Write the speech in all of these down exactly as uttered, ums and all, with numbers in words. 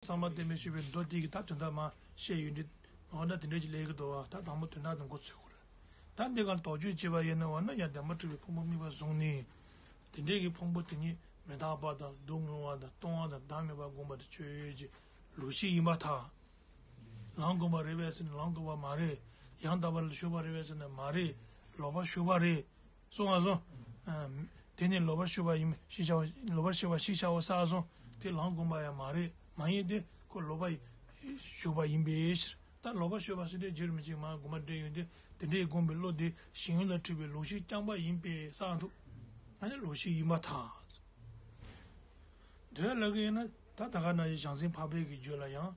བསམ་པ་གཏན་མེད་ཞུས་པའི་མདོ་དེ་གི་ད་དོན་དག་མ་བཤད་ཡོད་འདི། འོ་ན་དེ་འདྲ་ཅིག་ལས་ཀྱི་འདུག་བ། ད་དང་པོ་དོན་དག་དེ་མགོ་ཚོས་དགོས་རེད། ད་འདི་ག་ལ་དོགས་གཅོད་བྱས་པ་ཡིན་ན། འོ་ན་ཡང་བདེན་པར་གྲུབ་པའི་ཕུང་པོ་དམིགས་པ་བཟུང་ནས། དེ་འདྲའི་གི་ཕུང་པོ་དེ་ཉིད་མི་རྟག་པ་དང་སྡུག་བསྔལ་བ་དང་སྟོང་བ་དང་བདག་མེད་པར་བསྒོམ་པ་དེ་ཆོས་ཅན་གྱི་ལུགས་ཤེས་ཡིན་པར་ཐལ། ལམ་བསྒོམ་པ་རེད་པས་ཟེར་ན་ལམ་བསྒོམ་པ་མ་རེད། ཡང་དག་པར་ཞུགས་པ་རེད་པས་ཟེར་ན་མ་རེད། ལོག་པར་ཞུགས་པ་རེད། སོང་ང་སོང་། ཨ། དེ་ནི་ལོག་པར་ཞུགས་པ་ཡིན་ཞེས་བྱ་བ། ལོག་པར་ཞུགས་པ་ཞེས་བྱ་བ་བསགས་སོང་། དེ་ལམ་བསྒོམ་པ་ཡང་མ་རེད། མ་ཡིན་ཏེ་ཁོ་ལོག་པར་ཞུགས་པ་ཡིན་པའི་ཕྱིར། ད་ལོག་པར་ཞུགས་པ་ཟེར་དུས་རྒྱུད་རིམ་གཅིག་མ་དགོངས་པ་འགྲེལ་ཡོང་དུས། དེ་འདྲའི་བསྒོམས་པའི་བློ་དེ་ཞེན་ཡུལ་ལ་འཁྲུལ་པའི་ལུགས་ཤེས་རྐྱང་པ་ཡིན་པས་བསགས་འདུག་ཨ་ནི་ལུགས་ཤེས་ཡིན་པར་ཐལ། དེ་ལ་གི་ཡིན་ན་ད་ད་ག་ན་བྱང་སེམས་འཕགས་པའི་གི་རྒྱུད་ལ་ཡང་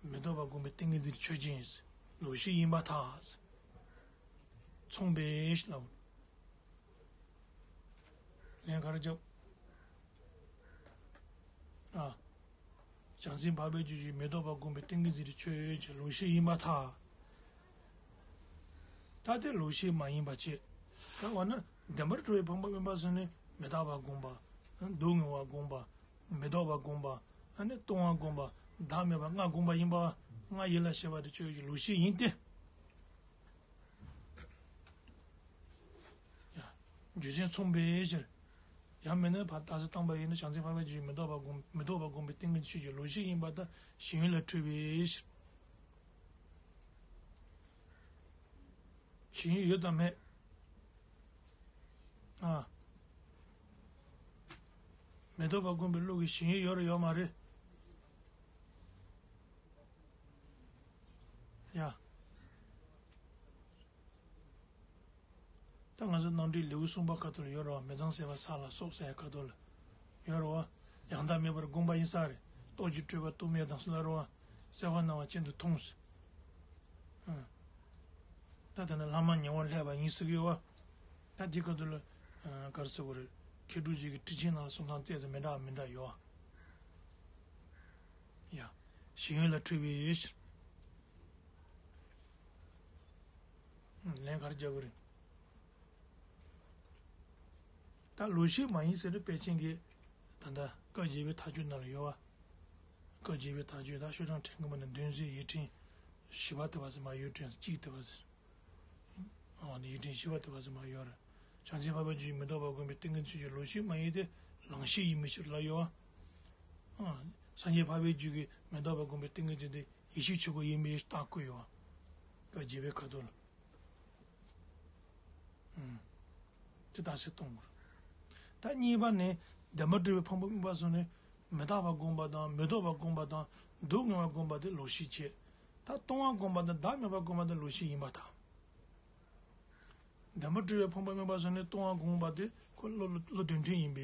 མི་ལྡོག་པར་བསྒོམས་པའི་ཏིང་ངེ་འཛིན་ཆོས་ཅན། ལུགས་ཤེས་ཡིན་པར་ཐལ། མཚུངས་པའི་ལ། ལན་ག་རེ་རྒྱབ། ཨ། བྱང་སེམས་འཕགས་པའི་རྒྱུད་ཀྱི་མི་ལྡོག་པར་བསྒོམས་པའི་ཏིང་ངེ་འཛིན་དེ་ཆོས་ཅན་ལུགས་ཤེས་ཡིན་པར་ཐལ། ད་དེ་ལུགས་ཤེས་མ་ཡིན་པ་བྱས། ད་འོ་ན་བདེན་པར་གྲུབ་པའི་ཕུང་པོ་དམིགས་པ་བཟུང་ནས་མི་རྟག་པ་བསྒོམས་པ། སྡུག་བསྔལ་བ་བསྒོམས་པ། མི་ལྡོག་པ་བསྒོམས་པ། ཨ་ནི་སྟོང་བ་བསྒོམས་པ། བདག་མེད་པ་ལྔ་བསྒོམས་པ་ཡིན་པ། ལྔ་ཡིད་ལ་བྱེད་པ་དེ་ཆོས་ཅན་ལུགས་ཤེས་ཡིན་ཏེ། ཡ། རྒྱུ་མཚན་མཚུངས་པའི་ཕྱིར། ཡང་མིན་ན་ཕར་རྟགས་གསལ་བཏང་པ་ཡིན་ན། བྱང་སེམས་འཕགས་པའི་རྒྱུད་ཀྱི་མི་ལྡོག་པར་བསྒོམས། མི་ལྡོག་པར་བསྒོམས་པའི་ཏིང་ངེ་འཛིན་ཆོས་ཅན་ལུགས་ཤེས་ཡིན་པར་ཐལ། ཞེན་ཡུལ་ལ་འཁྲུལ་པའི་ཕྱིར། ཞེན་ཡུལ་ཡོད་དམ་མེད། ཨ། མི་ལྡོག་པར་བསྒོམས་པའི་བློ་གི་ཞེན་ཡུལ་ཡོད་རེད་ཡོད་མ་རེད། ཡ། ད་ང་ཚོ་རྣམ་འགྲེལ་ལེའུ་གསུམ་པ་ཁ་ཐུག་ལ་ཡོད་རེད་བ། མི་ཚངས་སྲེད་པ་ཚར་ལ་སོགས་ཟེར་ཡ་ཁ་ཐུག་ལ་ཡོད་རེད་བ། ཡང་དག་མེད་པར་བསྒོམས་པ་ཡིན་ས་རེད། རྟོགས་བརྗོད་སྤྲོས་པ་སྟོབས་མེད་དང་ཟེར་ལ་རེད་བ། སེལ་བ་སྣང་བ་ཅན་དུ་མཐོང་ཟེར། ཨ། ད་དེ་ནས་ལྷག་མ་ཉེ་བར་སླེབས་པ་ཡིན་ཟེར་གི་ཡོད་བ། ད་འདི་ཁ་ཐུག་ལ། ཨ། ག་རེ་ཟེར་དགོས་རེད། མཁས་གྲུབ་རྗེ་གི་ཊཱིཀ་ཆེན་ནང་ལ་གསུང་སྟངས་ཏོག་ཙམ་མི་འདྲ་བ་མི་འདྲ་ཡོད་བ། ཡ། ཞེན་ཡུལ་ལ་འཁྲུལ་པའི་ཕྱིར། ལན་ག་རེ་རྒྱག་གི་རེད། ད་ལུགས་ཤེས་མ་ཡིན་ཟེར་ན་དཔེ་ཅན་གྱི། ད་ལྟ་བཀའ་བརྒྱད་པའི་མཐའ་དཔྱོད་ནང་ལ་ཡོད་བ། བཀའ་བརྒྱད་པའི་མཐའ་དཔྱོད་ད་ཤོག་གྲངས་དྲན་གྱི་མ་ནི་བདུན་ཟེར། ཡིག་ཕྲེང་བཞི་པ་དེ་བ་ཟེར་མ་ཡོད། ཕྲེང་གཅིག་དེ་བ་ཟེར། ཨ་ནི་ཡིག་ཕྲེང་བཞི་པ་དེ་བ་ཟེར་མ་ཡོད་རེད། བྱང་སེམས་འཕགས་པའི་རྒྱུད་ཀྱི་མི་ལྡོག་པར་བསྒོམས་པའི་ཏིང་ངེ་འཛིན་ཆོས་ཅན་ལུགས་ཤེས་མ་ཡིན་ཏེ། ལམ་ཤེས་ཡིན་པའི་ཕྱིར་ལབ་ཡོད་བ། ཨ། སངས་རྒྱས་འཕགས་པའི་རྒྱུད་ཀྱི་མི་ལྡོག་པར་བསྒོམས་པའི་ཏིང་ངེ་འཛིན་དེ་ཡེ་ཤེས་ཆོས་སྐུ་ཡིན་པའི་རྟགས་བཀོད་ཡོད་བ། བཀའ་བརྒྱད་པའི་ཁ་ཐུག་ལ། ཨུམ། དེ་ལྟར་ཞིག་གཏོང་དགོས། ད་གཉིས་པ་ནི། བདེན་པར་གྲུབ་པའི་ཕུང་པོ་དམིགས་པ་བཟུང་ནས་མི་རྟག་པར་བསྒོམས་པ་དང་། མི་ལྡོག་པར་བསྒོམས་པ་དང་། སྡུག་བསྔལ་བར་བསྒོམས་པ་དེ་ལུགས་ཤེས་བྱེད། ད་སྟོང་བར་བསྒོམས་པ་དང་བདག་མེད་པར་བསྒོམས་པ་དེ་ལུགས་ཤེས་ཡིན་པར་ཐལ། བདེན་པར་གྲུབ་པའི་ཕུང་པོ་དམིགས་པ་བཟུང་ནས་སྟོང་བར་བསྒོམས་པ་དེ་ཁོ་བློ་བློ་བློ་དོན་མཐུན་ཡིན་པའི་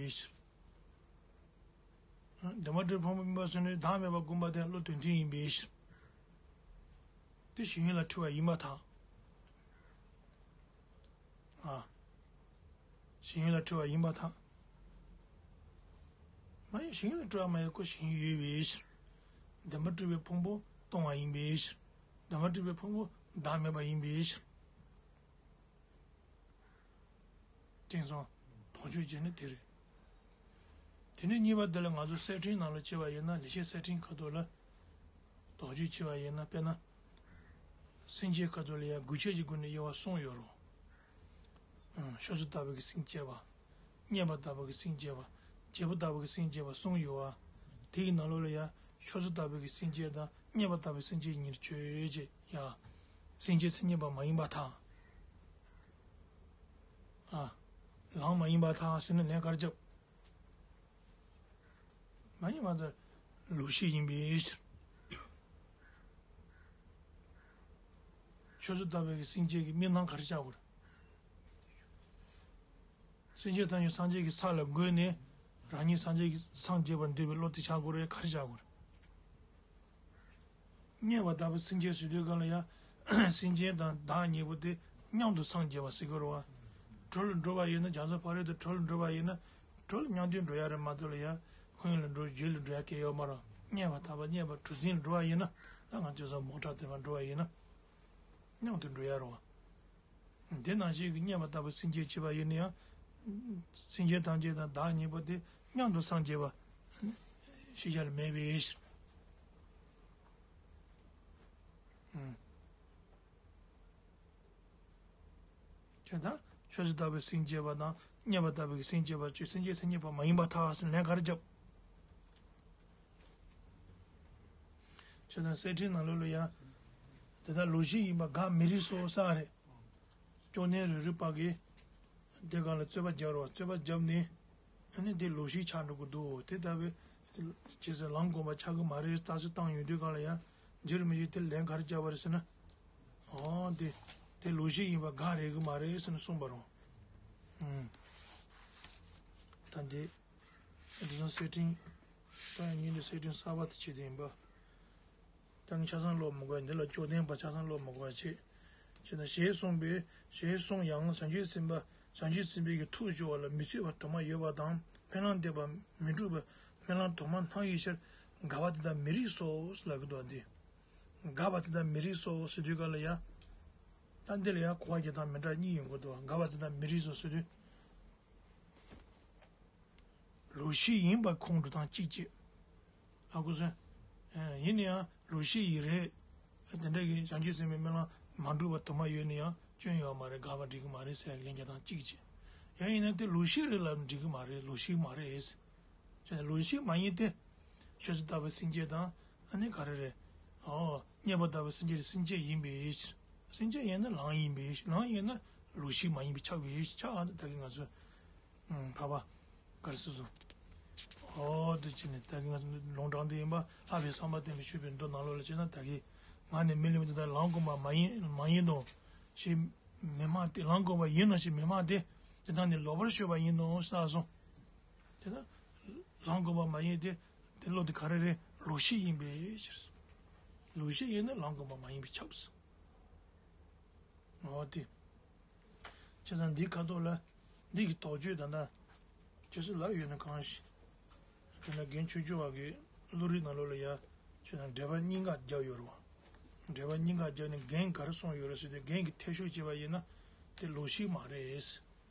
ཕྱིར། བདེན་པར་གྲུབ་པའི་ཕུང་པོ་དམིགས་པ་བཟུང་ནས་བདག་མེད་པར་བསྒོམས་པ་དེ་བློ་དོན་མཐུན་ཡིན་པའི་ཕྱིར། དེ་ཞེན་ཡུལ་ལ་འཁྲུལ་བ་ཡིན་པར་ཐལ། ཨ། ཞེན་ཡུལ་ལ་འཁྲུལ་བ་ཡིན་པར་ཐལ། མ་ཡིན། ཞེན་ཡུལ་ལ་འཁྲུལ་བ་མ་ཡིན། ཁོ་ཞེན་ཡུལ་ཡོད་པའི་ཕྱིར། བདེན་པར་གྲུབ་པའི་ཕུང་པོ་སྟོང་བ་ཡིན་པའི་ཕྱིར། བདེན་པར་གྲུབ་པའི་ཕུང་པོ་བདག་མེད་པ་ཡིན་པའི་ཕྱིར། དེང་སང་དོགས་གཅོད་བྱས་ན་དེ་རེད། དེ་ནས་གཉིས་པ་དེ་ལ་ང་ཚོ་གསེར་ཕྲེང་ནང་ལ་བྱས་པ་ཡིན་ན། ལེགས་བཤད་གསེར་ཕྲེང་ཁ་ཐུག་ལ་དོགས་གཅོད་བྱས་པ་ཡིན་ན། དཔེར་ན། སེམས་བསྐྱེད་ཁ་ཐུག་ལ་ཡང་དགོས་ཆེད་ཀྱི་སྒོ་ནས་དབྱེ་བ་གསུམ་ཡོད་རེད། ཨང་། ཕྱོགས་བཅུ་ལྟ་བུའི་གི་སེམས་བསྐྱེད་པ། བརྙས་པ་ལྟ་བུའི་གི་སེམས་བསྐྱེད་པ། བརྗེ་པོ་ལྟ་བུའི་གི་སེམས་བསྐྱེད་པ་གསུམ་ཡོད་པ། དེ་ཡི་ནང་ལོགས་ལ་ཡང་ཕྱོགས་བཅུ་ལྟ་བུའི་གི་སེམས་བསྐྱེད་དང་བརྙས་པ་ལྟ་བུའི་སེམས་བསྐྱེད་གཉིས་ཆོས་ཅན། ཡ། སེམས་བསྐྱེད་མཚན་ཉིད་པ་མ་ཡིན་པར་ཐལ། ཨ། ལམ་མ་ཡིན་པར་ཐལ་ཟེར་ན་ལན་ག་རེ་རྒྱབ། མ་ཡིན་པར་ཐལ། ལུགས་ཤེས་ཡིན་པའི་ཕྱིར། ཕྱོགས་བཅུ་ལྟ་བུའི་གི་སེམས་བསྐྱེད་ཀྱི་དམིགས་རྣམ་ག་རེ་བྱ་དགོས་རེད། སེམས་བསྐྱེད་ཐམས་ཅད་སངས་རྒྱས་ཀྱི་ས་ལ་བགོས་ནས། རང་ཉིད་སངས་རྒྱས་ཀྱི་སངས་རྒྱས་པར་འདོད་པའི་བློ་དེ་བྱ་དགོས་རེད། ག་རེ་བྱ་དགོས་རེད། བརྙས་པ་ལྟ་བུའི་སེམས་བསྐྱེད་ཟེར་དུས་སྒང་ལ་ཡང་། སེམས་ཅན་དང་བདག་གཉིས་པོ་དེ་མཉམ་དུ་སངས་རྒྱས་པ་ཟེར་གྱི་རེད་བ། གྲོལ་ལ་འགྲོ་བ་ཡིན་ན། རྒྱ་མཚོ་ཕ་རོལ་ཏུ་གྲོལ་ལ་འགྲོ་བ་ཡིན་ན། གྲོལ་མཉམ་དུ་འགྲོ་ཡ་རེད་མ་གཏོགས་ལ་ཡང་། ཁོང་ཡུལ་ལ་འགྲོ། རྒྱུ་ལ་འགྲོ་ཡ་གང་ཡོད་མ་རེད། བརྙས་པ་ལྟ་བུ། བརྙས་པ་གྲུ་གཟིངས་ལ་འགྲོ་བ་ཡིན་ན། ད་ང་ཚོ་མོ་ཊ་དེ་མར་འགྲོ་བ་ཡིན་ན། མཉམ་དུ་འགྲོ་ཡ་རེད་བ། དེ་ནང་བཞིན་གྱི་བརྙས་པ་ལྟ་བུའི་སེམས་བསྐྱེད་བྱས་པ་ཡིན་ན་ཡང་། སེམས་ཅན་ཐམས་ཅད་དང་བདག་གཉིས་པོ་དེ་མཉམ་དུ་སངས་རྒྱས་པ་ཤེས་བྱ་ལ་མེད་པའི་ཕྱིར། ཁྱེད་ད་ཆོས་སུ་ལྟ་བུའི་སེམས་བསྐྱེད་པ་དང་རྙེད་པ་ལྟ་བུའི་སེམས་བསྐྱེད་པ་བཅས་སེམས་བསྐྱེད་མཚན་ཉིད་པ་མ་ཡིན་པར་ཐལ་ཟེར་ལན་ག་རེ་བརྒྱབ། ཁྱེད་ད་གསེར་ཕྲེང་ནང་ལོགས་ལ་ཡང་དེ་ལྟར་ལོག་ཤེས་ཡིན་པ་དགག་མི་རིགས་སོ་ཟེར་རེད། སྐྱོན་གནས་རེ་རེ་པ་གིས་དེ་གང་ལ་རྩོད་པ་རྒྱག་རོགས་རྩོད་པ་བརྒྱབ་ནས། ཨ་ནི་དེ་ལོག་ཤེས་ཆགས་འགྲོ་གི་འདུག་དེ་ལྟ་བུའི་ཇི་སྲིད་ལམ་གོམས་པ་ཆགས་ཀྱི་མ་རེད་རྩ་ཆེ་བཏང་ཡོང་དུས་གང་ལ་ཡང་འགྱུར་མི་ཤེས་དེ་ལན་ག་རེ་བརྒྱབ་པ་རེད་ཟེར་ན། ཨོ་དེ་དེ་ལོག་ཤེས་ཡིན་པ་ག་རེད་གི་མ་རེད་ཟེར་ནས་གསུངས་པ་རེད། ཨུམ། ད་འདི་དེང་སང་གསེར་ཕྲེང་ད་ཡང་ཉིན་འདི་གསེར་ཕྲེང་གསར་པ་དེ་བྱེད་དེ་ཡིན་པ། ད་ངས་ཆ་ཚང་ཀློག་མི་དགོས་འདི་ལ་ཅོག་ལྡན་པ་ཆ་ཚང་ཀློག་མི་དགོས་བྱས། ཅེ་ན་ཞེས་གསུངས་པས་ཞེས་གསུངས་ཡང་བྱང་ཆུབ་སེམས་དཔའ་བྱང་ཆུབ་སེམས་དཔའི་གི་ཐུགས་སྦྱོར་བ་ལ་མི་ཚུད་པ་དུ་མ་ཡོད་པ་དང་སྨོན་ལམ་འདེབས་པ་མི་འགྲུབ་པ་སྨོན་ལམ་དུ་མ་སྣང་བའི་ཕྱིར་དགག་པ་དེ་དག་མི་རིགས་སོ་ལབ་ཀྱི་འདུག་འདི། དགག་པ་དེ་དག་མི་རིགས་སོ་ཟེར་དུས་ག་ལ་ཡ། ད་འདི་ལ་ཡ་གོ་བ་རྒྱག་སྟངས་མི་འདྲ་གཉིས་ཡོང་གི་འདུག་དགག་པ་དེ་དག་མི་རིགས་སོ་ཟེར་དུས། ལོག་ཤེས་ཡིན་པ་ཁོང་ཁྲོ་དང་གཅིག་བྱེད། ཨ་ཁུ་སོན། ཡིན་ན་ཡང་ལོག་ཤེས་ཡིན་རེད། དེ་འདྲ་གི་བྱང་ཆུབ་སེམས་དཔའི་སྨོན་ལམ་མ་འགྲུབ་པ་དུ་མ་ཡོད་ན་ཡང་སྐྱོན་ཡོད་མ་རེད་དགག་པ་འགྲིག་གི་མ་རེད་ཟེར་ལན་རྒྱག་སྟངས་གཅིག་བྱེད། ཡང་ཡིན་ན་དེ་ལོག་ཤེས་རེད་ལབ་འགྲིག་གི་མ་རེད་ལོག་ཤེས་མ་རེད། ཅེས་ལོག་ཤེས་མ་ཡིན་ཏེ། ཆོས་སུ་ལྟ་བུའི་སེམས་བསྐྱེད་དང་ཨ་ནི་ག་རེ་རེད། ཨོ་རྙེད་པ་ལྟ་བུའི་སེམས་བསྐྱེད་སེམས་བསྐྱེད་ཡིན་པའི་ཕྱིར། སེམས་བསྐྱེད་ཡིན་ན་ལམ་ཡིན་པའི་ཕྱིར་ལམ་ཡིན་ན་ལོག་ཤེས་མ་ཡིན་པའི་ཆགས་པའི་ཕྱིར་ཆགས་ཨ་ནི་ད་གིན་ང་ཚོས། ཨུམ། འཕགས་པ། ག་རེ་ཟེར་སོང་། ཨོ་དེ་ཕྱིན་ནས་ད་གིན་ང་ཚོ་ལུང་དྲངས་དེ་ཡིན་པ་ལྷག་པའི་བསམ་པ་བརྟན་པའི་ཆོས་པའི་མདོ་ནང་ལོགས་ལ་བྱས་ན་ད་གིན་ང་ནི་མི་ལུས་མི་དེ་དག་ལམ་གོམས་པ་མ་ཡིན་མ་ཡིན་ནོ། ཞེས་མི་སྨྲ་སྟེ་ལམ་གོམས་པ་ཡིན་ནོ་ཞེས་མི་སྨྲ་སྟེ་དེ་དག་ནི་ལོག་པར་ཞུགས་པ་ཡིན་ནོ་ཟེར་སོང་། དེ་དག་ལམ་གོམས་པ་མ་ཡིན་ཏེ་དེ་བློ་དེ་ག་རེ་རེད་ལོག་ཤེས་ཡིན་པའི་ཕྱིར། ལོག་ཤེས་ཡིན་ན་ལམ་གོམས་པ་མ་ཡིན་པའི་ཆགས་སོ། འོ་དེ། བྱས་ཙང་འདིའི་ཁ་ཐོག་ལ་འདི་གི་དོགས་གཅོད་ད་ལྟ་ཁྱོད་ཚོས་ལབ་ཡོད་ན་གང་ཞིག་དེ་ལ་རྒན་ཆོས་སྐྱོང་བ་གི་བློ་རིག་ནང་ལོགས་ལ་ཡ་ཁྱོད་ན་འགྲེལ་པ་གཉིས་ཀ་རྒྱབ་ཡོད་རེད་བ། འགྲེལ་པ་གཉིས་ཀ་རྒྱབ་ནས་རྒན་ག་རེ་གསུངས་ཡོད་རེད་ཟེར་དུས་རྒན་གྱིས་ཐད་ཤོད་བྱས་པ་ཡིན་ན་དེ་ལོག་ཤེས་མ་རེད།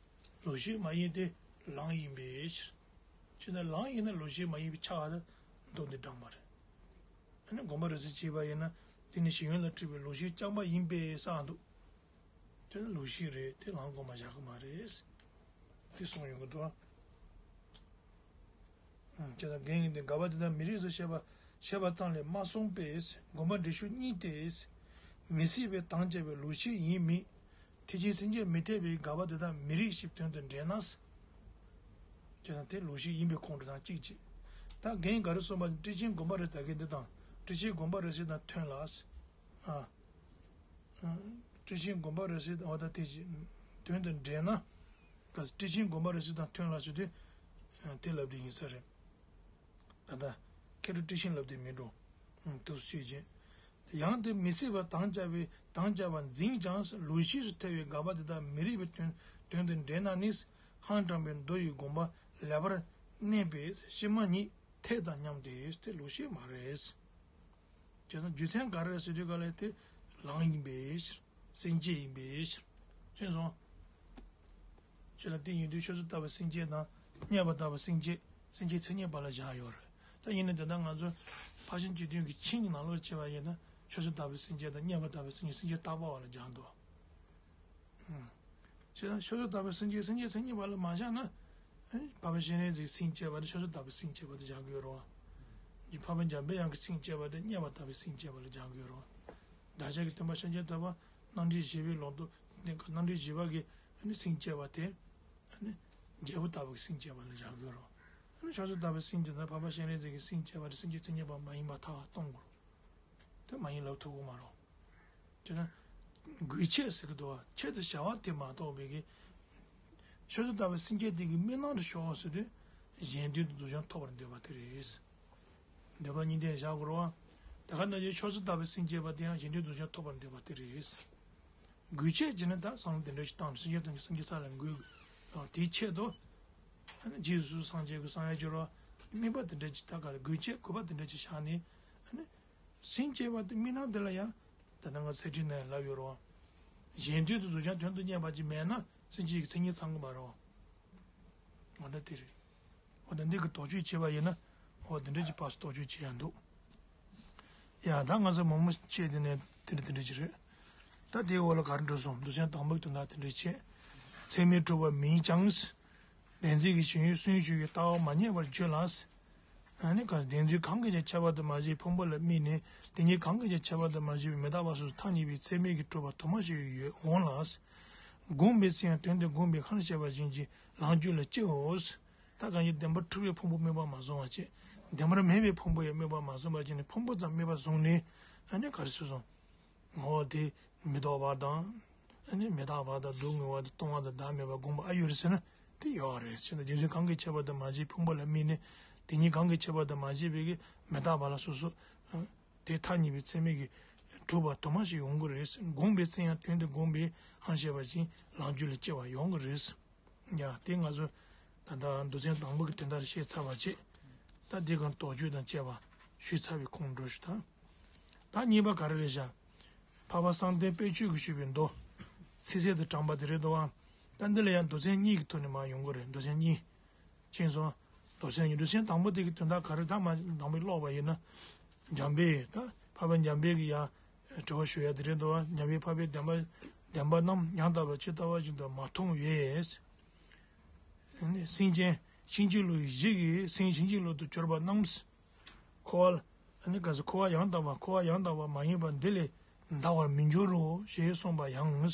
ལོག་ཤེས་མ་ཡིན་ཏེ་ལམ་ཡིན་པའི་ཕྱིར། ཁྱོད་ན་ལམ་ཡིན་ན་ལོག་ཤེས་མ་ཡིན་པའི་ཆ་ག་ད་མདོ་འདི་དྲངས་པ་རེད། ཨ་ནི་དགོངས་པ་རབ་གསལ་བྱས་པ་ཡིན་ན་དེ་ནི་གཞན་ཡུལ་ལ་འཁྲུལ་པའི་ལོག་ཤེས་རྐྱང་པ་ཡིན་པས་བསགས་འདུག་དེ་ནི་ལོག་ཤེས་རེད་དེ་ལམ་གོམས་པ་བཞག་གི་མ་རེད། དེ་གསུངས་ཡོང་གི་འདུག་ཨ། ཅེས་དང་རྒན་གྱིས་འདི་དགག་པ་དེ་དག་མི་རིགས་སོ་ཞེས་པ་ཞེས་པ་ཙམ་ལས་མ་གསུངས་པས་དགོངས་པ་འགྲེལ་ཤུགས་གཉིས་ཏེ། མི་སྲིད་པའི་དམ་བཅའ་བའི་ལོག་ཤེས་ཡིན་མིན། ཐེག་ཆེན་སེམས་བསྐྱེད་མི་འཐད་པའི་དགག་པ་དེ་དག་མི་རིགས་ཞེས་དོན་དུ་འགྲེལ་ན། ཅེས་དང་དེ་ལོག་ཤེས་ཡིན་པའི་ཁོང་ཁྲོ་དང་གཅིག་བྱེད། ད་རྒན་གྱིས་ག་རེ་གསུངས་པ་དེ་ཊཱིཀ་ཆེན་དགོངས་པ་རབ་གསལ་གྱི་འདི་དང་ཊཱིཀ་ཆེན་དགོངས་པ་རབ་གསལ་དང་མཐུན་ལ། ཨ། ཊཱིཀ་ཆེན་དགོངས་པ་རབ་གསལ་འོ་ད་དེ་ཅི། དོན་དུ་འགྲེལ་ན། ད་ཊཱིཀ་ཆེན་དགོངས་པ་རབ་གསལ་དང་མཐུན་ལ་ཟེར་དུས། དེ་ལབ་དེ་ཡིན་ས་རེད། ད་ལྟ། མཁས་གྲུབ་ཊཱིཀ་ཆེན་ལབ་དེ་མིན་འགྲོ། དུས་སུ་ཆོས་ཅན། ཡང་དེ་མི་སྲིད་པ་དམ་བཅའ་བའི་དམ་བཅའ་བ་འཛིན་ཀྱང་ལོག་ཤེས་སུ་ཐལ་བའི་དགག་པ་དེ་དག་མི་རིགས་པའི་དོན་དོན་དུ་འགྲེལ་ན་ནི། ཧང་དྲངས་པའི་མདོ་ཡི་དགོངས་པ་ལེགས་པར་གནས་པས་ཕྱི་མ་གཉིས་འཐད་དང་མཉམ་སྟེ་དེ་ལོག་ཤེས་མ་རེད། བྱས་ཙང་རྒྱུ་མཚན་ག་རེ་རེད་ཟེར་དུས་ག་ལ་དེ་ལམ་ཡིན་པའི་ཕྱིར། སེམས་བསྐྱེད་ཡིན་པའི་ཕྱིར། མཁྱེན་སོང་། བྱས་ཙང་དེ་ཡིན་དུས་ཆོས་སུ་ལྟ་བུའི་སེམས་བསྐྱེད་དང་རྙེད་པ་ལྟ་བུའི་སེམས་བསྐྱེད་སེམས་བསྐྱེད་མཚན་ཉིད་པ་ལ་བཞག་ཡོད་རེད། ད་ཡིན་ན་དེ་ལྟར་ང་ཚོ་ཕར་ཕྱིན་སྤྱི་དོན་གྱི་ཆིངས་ཀྱི་ནང་ལོགས་བྱས་པ་ཡིན་ན་ཆོས་སུ་ལྟ་བུའི་སེམས་བསྐྱེད་དང་རྙེད་པ་ལྟ་བུའི་སེམས་བསྐྱེད་སེམས་བསྐྱེད་བཏགས་པ་བ་ལ་སྦྱར་འདུག་ཨུམ། བྱས་ཙང་ཆོས་སུ་ལྟ་བུའི་སེམས་བསྐྱེད་སེམས་བསྐྱེད་མཚན་ཉིད་པ་ལ་མ་བཞག་ན། ཨེ། འཕགས་པ་སྤྱན་རས་གཟིགས་སེམས་བསྐྱེད་པ་དེ་ཆོས་སུ་ལྟ་བུའི་སེམས་བསྐྱེད་པ་དེ་བཞག་གི་ཡོད་རེད་བ། འཕགས་པ་འཇམ་དཔལ་དབྱངས་ཀྱི་སེམས་བསྐྱེད་པ་དེ་རྙེད་པ་ལྟ་བུའི་སེམས་བསྐྱེད་པ་ལ་སྦྱར་གི་ཡོད་རེད་བ། བདག་ཅག་གི་སྟོན་པ་ཤཱཀྱ་ཐུབ་པ་རྣམ་འདྲེན་བཞི་པའི་ལོ་ཏོག་རྣམ་འདྲེན་བཞི་པ་གི་ཨ་ནི་སེམས་བསྐྱེད་པ་དེ་ཨ་ནི་རྒྱལ་པོ་ལྟ་བུ་གི་སེམས་བསྐྱེད་པ་ལ་བཞག་གི་ཡོད་རེད་བ། ཨ་ནི་ཆོས་སུ་ལྟ་བུའི་སེམས་བསྐྱེད་ན་འཕགས་པ་སྤྱན་རས་གཟིགས་ཀྱི་སེམས་བསྐྱེད་པ་དེ་སེམས་བསྐྱེད་མཚན་ཉིད་པ་མ་ཡིན་པར་ཐལ་བ་སྟོན་དགོས་རེད། དེ་མ་ཡིན་ལབ་ཐུབ་ཀྱི་མ་རེད། དེ་ན། དགོས་ཆེད་ཟེར་གྱི་འདུག་བ། ཆེད་དུ་བྱ་བ་དེ་མ་གཏོགས་པའི་གི། ཆོས་སུ་ལྟ་བུའི་སེམས་བསྐྱེད་དེ་གི་དམིགས་རྣམ་དུ་ཤོག་ཟེར་དུས། གཞན་དོན་དུ་རྫོགས་བྱང་ཐོབ་པར་འདོད་པ་དེ་རེད། འདོད་པ་གཉིས་ལྡན་བཞག་དགོས་རེད་བ། དེ་ག་ནང་བཞིན་ཆོས་སུ་ལྟ་བུའི་སེམས་བསྐྱེད་པ་དེ་ཡང་གཞན་དོན་རྫོགས་བྱང་ཐོབ་པར་འདོད་པ་དེ་རེད། དགོས་ཆེད་ཅེས་ནི་ད་བསམ་བློ་དེ་འདྲ་ཞིག་བཏང་ནས་སེམས་བསྐྱེད་དང་སེམས་བསྐྱེད་ས་ལ་འགོད། དེའི་ཆེད་དུ། རྗེས་སུ་སངས་རྒྱས་ཀྱི་སངས་རྒྱས་ཀྱི་རོ། དམིགས་པ་དེ་འདྲ་ཅིག་ད་ག་ལ་དགོས་ཆེད་དགོས་པ་དེ་འདྲ་ཅིག་བཞག་ནས། སེམས་བསྐྱེད་པ་དེ་དམིགས་རྣམ་དེ་ལ་ཡང་། ད་ལྟ་ང་ཚེ་ཁྲིད་ནས་ལབ་ཡོད་རེད་བ། གཞན་དོན་དུ་རྫོགས་བྱང་དོན་དུ་གཉེར་བ་ཅིག་མེད་ན་སེམས་བསྐྱེད་ཀྱི་མཚན་ཉིད་ཚང་གི་མ་རེད་བ། འོ་ད་དེ་རེད། འོ་ད་འདི་གི་དོགས་གཅོད་བྱས་པ་ཡིན་ན། འོ་དེ་འདྲ་ཅིག་ཕར་ཚུར་དོགས་གཅོད་བྱེད་ཡ་འདུག་ཡ་ད་ང་ཚོ་མང་མོ་བྱས་དེ་ནས་དེ་འདྲ་དེ་འདྲ་ཅིག་རེད། ད་དེའི་འོག་ལ་ག་རེ་འགྲོ་སོང་རྫོགས་བྱང་དང་པོའི་དོན་དག་དེ་འདྲ་བྱས། ཚད་མས་གྲུབ་པ་མིན་ཀྱང་། བདེན་འཛིན་གྱི་ཞེན་ཡུལ་སུན་ཞུགས་ཀྱི་ལྟ་བ་མ་རྙེད་པར་བརྗོད་ལ། ཨ་ནི་ག་བདེན་འཛིན་གང་གིས་ཀྱང་ཁྱབ་པ་དུ་མ་བྱས་ཕུང་པོ་ལ་དམིགས་ནས་དེ་ཉིད་གང་གིས་ཀྱང་ཁྱབ་པ་དུ་མ་བྱས་པའི་མི་རྟག་པ་སོ་སོ་ཐ་སྙད་པའི་ཚད་མས་ཀྱིས་གྲུབ་པ་དུ་མ་ཞིག་ཡོད་འོང་ལ། བསྒོམས་པའི་ཚེ་ཡང་དོན་དེ་བསྒོམས་པའི་ཧང་བཤད་པ་བཞིན་གྱི་ལངས་རྒྱུ་ལ་སྐྱེའོ། ད་གང་ཞིག་བདེན་པར་གྲུབ་པའི་ཕུང་པོ་དམིགས་པ་མ་བཟུང་བ་བྱས། བདེན་པར་མེད་པའི་ཕུང་པོ་ཡང་དམིགས་པ་མ་བཟུང་བ་བྱས་ནས་ཕུང་པོ་ཙམ་དམིགས་པ་བཟུང་ནས་ཨ་ནི་ག་རེ་ཟེར་སོང་། ངོ་བོ་དེ་མི་རྟག་པ་དང་། ཨ་ནི་མི་རྟག་པ་དང་སྡུག་བསྔལ་བ་དང་སྟོང་པ་དང་བདག་མེད་པ་དགོངས་པ་ཨ་ཡོད་རེད་ཟེར་ན་དེ་ཡོད་རེད་ཟེར་ན། རྒྱུ་མཚན་གང་གིས་ཁྱབ་པ་དང་མ་བྱས་ཕུང་པོ་ལ་དམིགས་ནས་དེ་ཉིད་གང་གིས་ཁྱབ་པ་དང་མ་བྱས་པའི་གི་མི་རྟག་པ་ལ་སོ་སོ། ཨ། དེ་ཐ་སྙད་པའི་ཚད་མས་ཀྱིས་གྲུབ་པ་དུ་མ་ཞིག་ཡོང་གི་རེད། བསྒོམས་པའི་ཚེ་ཡང་དོན་དེ་བསྒོམས་པའི་ཧང་བཤད་པ་བཞིན་ལངས་རྒྱུ་ལ་སྐྱེ་བ་ཡོང་གི་རེད། ཡ། དེ་ང་ཚོ་ད་ལྟ་མདོ་ཚན་དང་པོ་གི་དོན་དག་རེ་བཤད་ཚར་བ་བྱས། ད་འདི་གང་དོགས་གཅོད་དང་བཅས་པ་ཞུས་ཚར་བའི་ཁོངས་འགྲོ་ཞུ་དང་། ད་གཉིས་པ་ག་རེ་རེད་བཞག་འཕགས་པ་གསང་བསྟན་དཔལ་ཆོས་ཀྱིས་ཞུས་པའི་མདོ། ཚིག་གསལ་དུ་དྲངས་པ་དེ་རེད་དོ། ད་འདི་ལ་ཡང་མདོ་ཚན་གཉིས་ཀྱི་ཐོག་ནས་མར་ཡོང་གི་རེད། མདོ་ཚན་གཉིས། མཁྱེན་སོང་། མདོ་ཚན་གཉིས། མདོ་ཚན་དང་པོ་དེ་གི་དོན་དག་ག་རེ། ད་མ་དང་པོའི་ཀློག་པ་ཡིན་ན། འཇམ་དཔལ་ད་འཕགས་པ་འཇམ་དཔལ་གྱིས་ཡང་དྲི་བ་ཞུ་ཡ་དེ་རེད་དོ། འཇམ་དཔལ་འཕགས་པའི་བདེན་པ་བདེན་པ་རྣམས་ཡང་དག་པར་ཇི་ལྟ་བ་བཞིན་དུ་མ་མཐོང་བས། སེམས་ཅན་ཕྱིན་ཅི་ལོག་བཞི་གིས་སེམས་ཕྱིན་ཅི་ལོག་ཏུ་གྱུར་པ་རྣམས། འཁོར་བ་ལ་ཨ་ནི་ག་ཟེར། འཁོར་བ་ཡང་དག་པ། འཁོར་བ་ཡང་དག་པ་མ་ཡིན་པ་འདི་ལས་འདའ་བར་མི་འགྱུར་རོ་ཞེས་གསུངས་པ་ཡང་།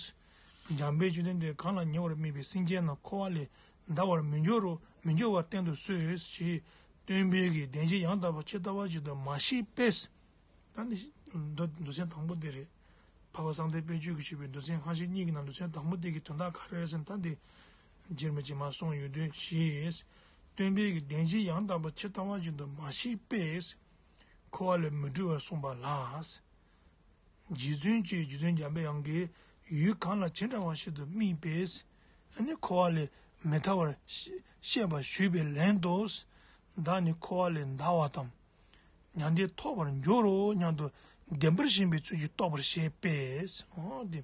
འཇམ་དཔལ་བཅོམ་ལྡན་འདས་གང་ལ་ཉེ་བར་དམིགས་པའི་སེམས་ཅན་རྣམས་འཁོར་བ་ལས་འདའ་བར་མི་འགྱུར་རོ། མི་འགྱུར་བར་བསྟན་དུ་གསོལ་ཞེས་སྟོན་པའི་གི་བདེན་བཞི་ཡང་དག་པ་ཇི་ལྟ་བ་བཞིན་དུ་མ་ཤེས་པས། ད་ནི་མདོ་མདོ་ཚན་དང་པོ་འདི་རེད། འཕགས་པ་གསང་བསྟན་དཔལ་ཆོས་ཀྱིས་ཞུས་པའི་མདོ་ཚན་ཁ་ཤས་གཉིས་ཀྱི་ནང་མདོ་ཚན་དང་པོ་འདི་གི་དོན་དག་ག་རེ་རེད་ཟེར་ན། ད་འདི་རྗེས་མ་རྗེས་མ་གསུངས་ཡོང་དུས། ཞེས་སྟོན་པའི་གི་བདེན་བཞི་ཡང་དག་པ་ཇི་ལྟ་བ་བཞིན་དུ་མ་ཤེས་པས། འཁོར་བ་ལས་མི་གྲོལ་བར་གསུངས་པ་ལ། རྗེ་བཙུན་གྱིས་རྗེ་བཙུན་འཇམ་པའི་དབྱངས་ཀྱི་ཡུལ་གང་ལ་ཇི་འདྲ་བ་ཞིག་ཏུ་དམིགས་པས། ཨ་ནི་འཁོར་བ་ལས་མི་ཐར་བར་ཤེས་པར་ཞུས་པའི་ལན་དུ། བདག་ནི་འཁོར་བ་ལས་འདའ་བ་དང་། མྱང་འདས་ཐོབ་པར་འགྱུར་རོ་སྙམ་དུ་བདེན་པར་ཞེན་པའི་ཚུལ་གྱིས་རྟོགས་པར་བྱེད་པས། འོ་དེ།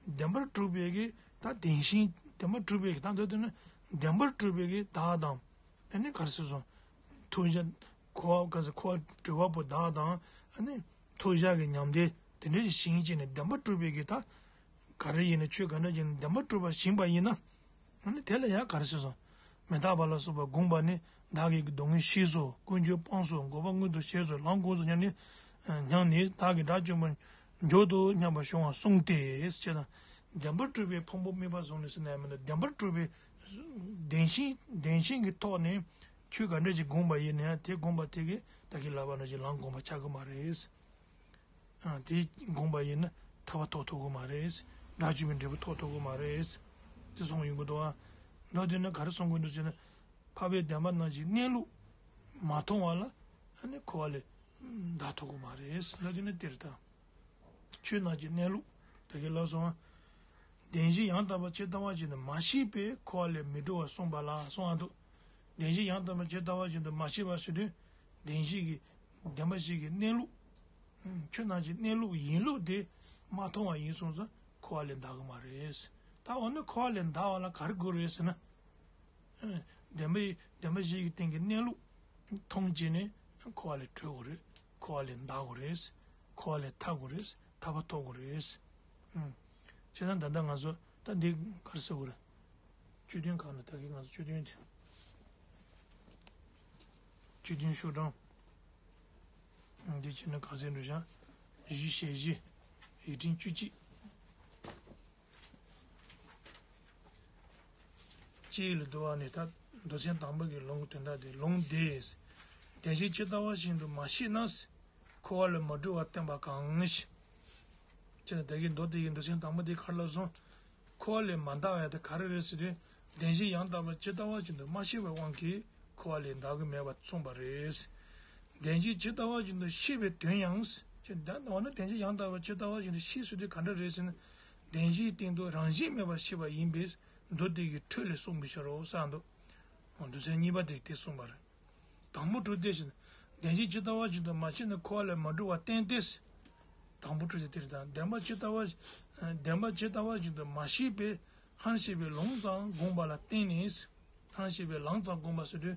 བདེན་པར་གྲུབ་པའི་གི་ད་བདེན་ཞེན། བདེན་པར་གྲུབ་པའི་གི་ད་འདོད་དེ་ནི་བདེན་པར་གྲུབ་པའི་གི་བདག་དང་། ཨ་ནི་ག་རེ་ཟེར་སོང་། ཐོབ་བྱ་འཁོར་བ་ག་ཟེར། འཁོར་བ་གྲོལ་བ་པོ་བདག་དང་། ཨ་ནི་ཐོབ་བྱ་གི་མྱང་འདས་དེ་འདྲ་ཞིག་ཞེན་བྱས་ནས་བདེན་པར་གྲུབ་པའི་གི་ད། ག་རེ་ཡིན་ན་ཆོས་ག་འདྲ་ཡིན་ན་བདེན་པར་གྲུབ་པ་ཞེན་པ་ཡིན་ན། ཨ་ནི་དེ་ལ་ཡང་ག་རེ་ཟེར་སོང་། མི་རྟག་པ་ལ་སོགས་པ་བསྒོམས་པ་ནི་བདག་གིས་སྡུག་བསྔལ་ཞི་སོ། ཀུན་འབྱུང་སྤངས་སོ། འགོག་པ་མངོན་དུ་བྱས་སོ། ལམ་གོང་དུ་སྙམ་ནས། སྙམ་ནས་བདག་གིས་དགྲ་བཅོམ་པར་འགྱུར་དོ་སྙམ་པ་བྱུང་བ་གསུངས་ཏེ། ཅེས་དང་། བདེན་པར་གྲུབ་པའི་ཕུང་པོ་དམིགས་པ་བཟུང་ནས་ཟེར་ན་ཡང་མིན་འདུག་བདེན་པར་གྲུབ་པའི་བདེན་ཞེན། བདེན་ཞེན་གྱི་ཐོག་ནས་ཆོས་ག་འདྲ་ཞིག་བསྒོམས་པ་ཡིན་ན་ཡང་དེ་བསྒོམས་པ་དེ་གིས་ད་གིན་ལབ་པ་ནང་བཞིན་ལམ་གོང་མ་ཆགས་ཀྱི་མ་རེད། ཨ། དེ་བསྒོམས་པ་ཡིན་ན་ཐར་པ་ཐོབ་ཐུབ་ཀྱི་མ་རེད། དགྲ་བཅོམ་པའི་འབྲས་བུ་ཐོབ་ཐུབ་ཀྱི་མ་རེད། དེ་གསུངས་ཡོང་གི་འདུག་ཨ། མདོ་དེ་ནི་ག་རེ་གསུང་གི་འདུག་ཟེར་ན། འཕགས་པའི་བདེན་པ་རྣམས་ཀྱི་གནས་ལུགས་མ་མཐོང་བ་ལ་ཨ་ནི་འཁོར་བ་ལས་འདའ་ཐུབ་ཀྱི་མ་རེད། མདོ་དེ་ནི་དེ་རེད་ད། ཆོས་རྣམས་ཀྱི་གནས་ལུགས་ད་གིན་ལབ་སོང་ཨ། བདེན་བཞི་ཡང་དག་པ་ཇི་ལྟ་བ་བཞིན་དུ་མ་ཤེས་པས་འཁོར་བ་ལས་མི་གྲོལ་བར་གསུངས་པ་ལ་གསུངས་ཨ་འདུག་བདེན་བཞི་ཡང་དག་པ་ཇི་ལྟ་བ་བཞིན་དུ་མ་ཤེས་པ་ཟེར་དུས། བདེན་བཞི་གི་བདེན་པ་བཞི་གི་གནས་ལུགས། ཆོས་རྣམས་ཀྱི་གནས་ལུགས་ཡིན་ལུགས་དེ་མ་མཐོང་བ་ཡིན་སོང་ཙང་འཁོར་བ་ལས་འདའ་གི་མ་རེད། ད་འོ་ན་འཁོར་བ་ལས་འདའ་བ་ལ་ག་རེ་དགོས་རེད་ཟེར་ན། བདེན་པའི་བདེན་པ་བཞི་གི་སྟེང་གི་གནས་ལུགས་མཐོང་བྱས་ནས་འཁོར་བ་ལས་གྲོལ་དགོས་རེད། འཁོར་བ་ལས་འདའ་དགོས་རེད། འཁོར་བ་ལས་ཐར་དགོས་རེད། ཐར་པ་ཐོབ་དགོས་རེད། བྱས་ཙང་ད་ལྟ་ང་ཚོ་ད་འདི་ག་རེ་ཟེར་དགོས་རེད། བཅུད་དོན་ཁག་ནས་ད་གིན་ང་ཚོ་བཅུད་དོན་དེ། བཅུད་དོན་ཤོག་གྲངས། འདི་བྱས་ན་ག་ཚོད་འགྲོ་བཞག་བཞི་ཞེ་བཞི། ཡིག་ཕྲེང་བཅུ་གཅིག་ཅེས་ལ་བསྡུ་བ་ནི་ད་མདོ་ཚན་དང་པོ་གི་ལུང་དོན་དག་དེ་ལུང་འདིས། བདེན་བཞི་ཇི་ལྟ་བ་བཞིན་དུ་མ་ཤེས་ན། འཁོར་བ་ལས་མ་གྲོལ་བར་བསྟན་པ་གང་ཞིག་ཅེས་ད་གིན་མདོ་དེ་གི་མདོ་ཚན་དང་པོ་དེ་ག་རེ་ལབ་སོང་། འཁོར་བ་ལས་མ་འདའ་བ་ཡང་དེ་ག་རེ་རེད་ཟེར་དུས། བདེན་བཞི་ཡང་དག་པ་ཇི་ལྟ་བ་བཞིན་དུ་མ་ཤེས་པའི་དབང་གིས་འཁོར་བ་ལས་འདའ་གི་མེད་པ་གསུངས་པ་རེད། བདེན་བཞི་ཇི་ལྟ་བ་བཞིན་དུ་ཤེས་པའི་དོན་ཡང་། ཅེས་ད་འོ་ན་བདེན་བཞི་ཡང་དག་པ་ཇི་ལྟ་བ་བཞིན་དུ་ཤེས་ཟེར་དུས་ག་འདྲ་རེད་ཟེར་ན། བདེན་བཞིའི་སྟེང་དུ་རང་བཞིན་མེད་པར་ཤེས་པ་ཡིན་པས་མདོ་དེ་གི་འཕྲོས་ལས་གསུངས་པའི་ཕྱིར་རོ་གསུངས་འདུག་མདོ་ཚན་གཉིས་པ་དེ་དེ་གསུངས་པ་རེད། དང་པོ་གྲོལ་ཏེ་ཞེས། བདེན་བཞི་ཇི་ལྟ་བ་བཞིན་དུ་མ་ཤེས་ན་འཁོར་བ་ལས་མ་གྲོལ་བར་བསྟན་ཏེ། དང་པོ་གྲོལ་ཏེ་དེ་རེད་ད། བདེན་པ་ཇི་ལྟ་བ། བདེན་པ་ཇི་ལྟ་བ་བཞིན་དུ་མ་ཤེས་པས་ཧང་ཤེས་པའི་ལུང་ཙམ་བསྒོམས་པ་ལ་བརྟེན་ནས། ཧང་ཤེས་པའི་ལུང་ཙམ་བསྒོམས་པ་ཟེར་དུས།